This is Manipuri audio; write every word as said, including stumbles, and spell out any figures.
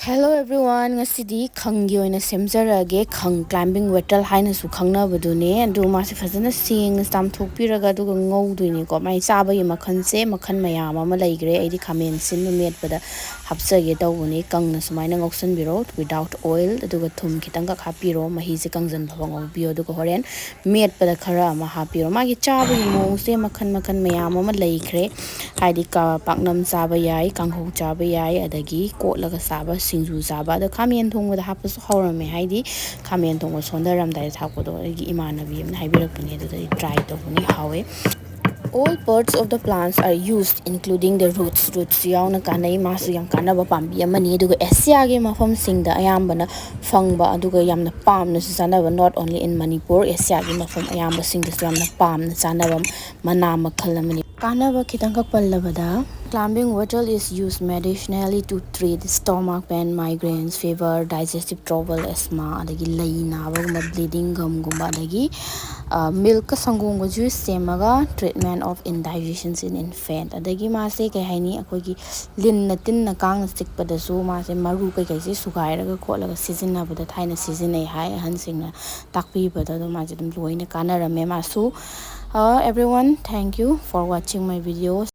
Hello everyone, ꯉꯁꯤꯗꯤ ꯈꯪꯒꯤ ꯑꯣꯏꯅ ꯁꯦꯝꯖꯔꯛꯑꯒꯦ꯫ ꯈꯪ climbing wattle ꯍꯥꯏꯅꯁꯨ ꯈꯪꯅꯕꯗꯨꯅꯦ꯫ ꯑꯗꯨ ꯃꯥꯁꯦ ꯐꯖꯅ ꯁꯦꯡꯅ ꯆꯥꯝꯊꯣꯛꯄꯤꯔꯒ ꯑꯗꯨꯒ ꯉꯧꯗꯣꯏꯅꯤꯀꯣ꯫ ꯃꯥꯏ ꯆꯥꯕꯒꯤ ꯃꯈꯜꯁꯦ ꯃꯈꯜ ꯃꯌꯥꯝ ꯑꯃ ꯂꯩꯈ꯭ꯔꯦ꯫ ꯑꯩꯗꯤ ꯈꯥꯃꯦꯟ ꯑꯁꯤꯟꯕ ꯃꯦꯠꯄꯗ ꯍꯥꯞꯆꯒꯦ ꯇꯧꯕꯅꯦ꯫ ꯀꯪꯅ ꯁꯨꯃꯥꯏꯅ ꯉꯧꯁꯟꯕꯤꯔꯣ, without oil꯫ ꯑꯗꯨꯒ ꯊꯨꯝ ꯈꯤꯇꯪꯈꯛ ꯍꯥꯞꯄꯤꯔꯣ꯫ ꯃꯍꯤꯁꯦ ꯀꯪꯁꯤꯟꯕ ꯐꯥꯎ ꯉꯧꯕꯤꯌꯣ꯫ ꯑꯗꯨꯒ ꯍꯣꯔꯦꯟ ꯃꯦꯠꯄꯗ ꯈꯔ ꯑꯃ ꯍꯥꯞꯄꯤꯔꯣ꯫ ꯃꯥꯒꯤ ꯆꯥꯕꯒꯤ ꯃꯑꯣꯡꯁꯦ ꯃꯈꯜ ꯃꯈꯜ ꯃꯌꯥꯝ ꯑꯃ ꯂꯩꯈ꯭ꯔꯦ꯫ ꯍꯥꯏꯗꯤ ꯀ-, ꯄꯥꯛꯅꯝ ꯆꯥꯕ ꯌꯥꯏ, ꯀꯥꯡꯍꯧ ꯆꯥꯕ ꯌꯥꯏ, ꯑꯗꯒꯤ ꯀꯣꯠꯂꯒ ꯆꯥꯕ, ꯁꯤꯡꯖꯨ ꯆꯥꯕ꯫ ꯑꯗꯣ ꯈꯥꯃꯦꯟ ꯊꯣꯡꯕꯗ ꯍꯥꯞꯄꯁꯨ ꯍꯥꯎꯔꯝꯃꯦ꯫ ꯍꯥꯏꯗꯤ ꯈꯥꯃꯦꯟ ꯊꯣꯡꯕ ꯁꯣꯟꯊꯔꯝꯗꯥꯏꯗ ꯊꯥꯛꯄꯗꯣ ꯑꯩꯒꯤ ꯏꯃꯥꯟꯅꯕꯤ ꯑꯃꯅ ꯍꯥꯏꯕꯤꯔꯛꯄꯅꯦ, ꯑꯗꯨꯗ ꯑꯩ try ꯇꯧꯕꯅꯤ, ꯍꯥꯎꯋꯦ꯫ All parts of the plants are used, including the roots. Roots ꯌꯥꯎꯅ ꯀꯥꯟꯅꯩ꯫ ꯃꯥꯁꯨ ꯌꯥꯝ ꯀꯥꯟꯅꯕ ꯄꯥꯝꯕꯤ ꯑꯃꯅꯤ꯫ ꯑꯗꯨꯒ ꯑꯦꯁꯤꯌꯥꯒꯤ ꯃꯐꯝꯁꯤꯡꯗ ꯑꯌꯥꯝꯕꯅ ꯐꯪꯕ, ꯑꯗꯨꯒ ꯌꯥꯝꯅ ꯄꯥꯝꯅꯁꯨ ꯆꯥꯅꯕ, not only in Manipur, ꯑꯦꯁꯤꯌꯥꯒꯤ ꯃꯐꯝ ꯑꯌꯥꯝꯕꯁꯤꯡꯗꯁꯨ ꯌꯥꯝꯅ ꯄꯥꯝꯅ ꯆꯥꯅꯕ ꯃꯅꯥ ꯃꯈꯜ ꯑꯃꯅꯤ꯫ ꯀꯥꯟꯅꯕ ꯈꯤꯇꯪꯈꯛ ꯄꯜꯂꯕꯗ, climbing wattle is used medicinally to treat stomach pain, migraines, fever, digestive trouble, asthma, ꯑꯗꯒꯤ ꯂꯩ ꯅꯥꯕꯒꯨꯝꯕ, bleeding gumꯒꯨꯝꯕ, ꯑꯗꯒꯤ milkꯀ ꯁꯪꯒꯣꯝꯒ juice ꯁꯦꯝꯃꯒ treatment of indigestions in infant꯫ ꯑꯗꯒꯤ ꯃꯥꯁꯦ ꯀꯩ ꯍꯥꯏꯅꯤ, ꯑꯩꯈꯣꯏꯒꯤ ꯂꯤꯟꯅ ꯇꯤꯟꯅ ꯀꯥꯡꯅ ꯆꯤꯛꯄꯗꯁꯨ ꯃꯥꯁꯦ ꯃꯔꯨ ꯀꯩꯀꯩꯁꯦ ꯁꯨꯒꯥꯏꯔꯒ ꯈꯣꯠꯂꯒ ꯁꯤꯖꯤꯟꯅꯕꯗ ꯊꯥꯏꯅ ꯁꯤꯖꯤꯟꯅꯩ ꯍꯥꯏ ꯑꯍꯟꯁꯤꯡꯅ ꯇꯥꯛꯄꯤꯕꯗ꯫ ꯑꯗꯨꯝ ꯃꯥꯁꯦ ꯑꯗꯨꯝ ꯂꯣꯏꯅ ꯀꯥꯟꯅꯔꯝꯃꯦ ꯃꯥꯁꯨ꯫ Everyone, thank you for watching my videos.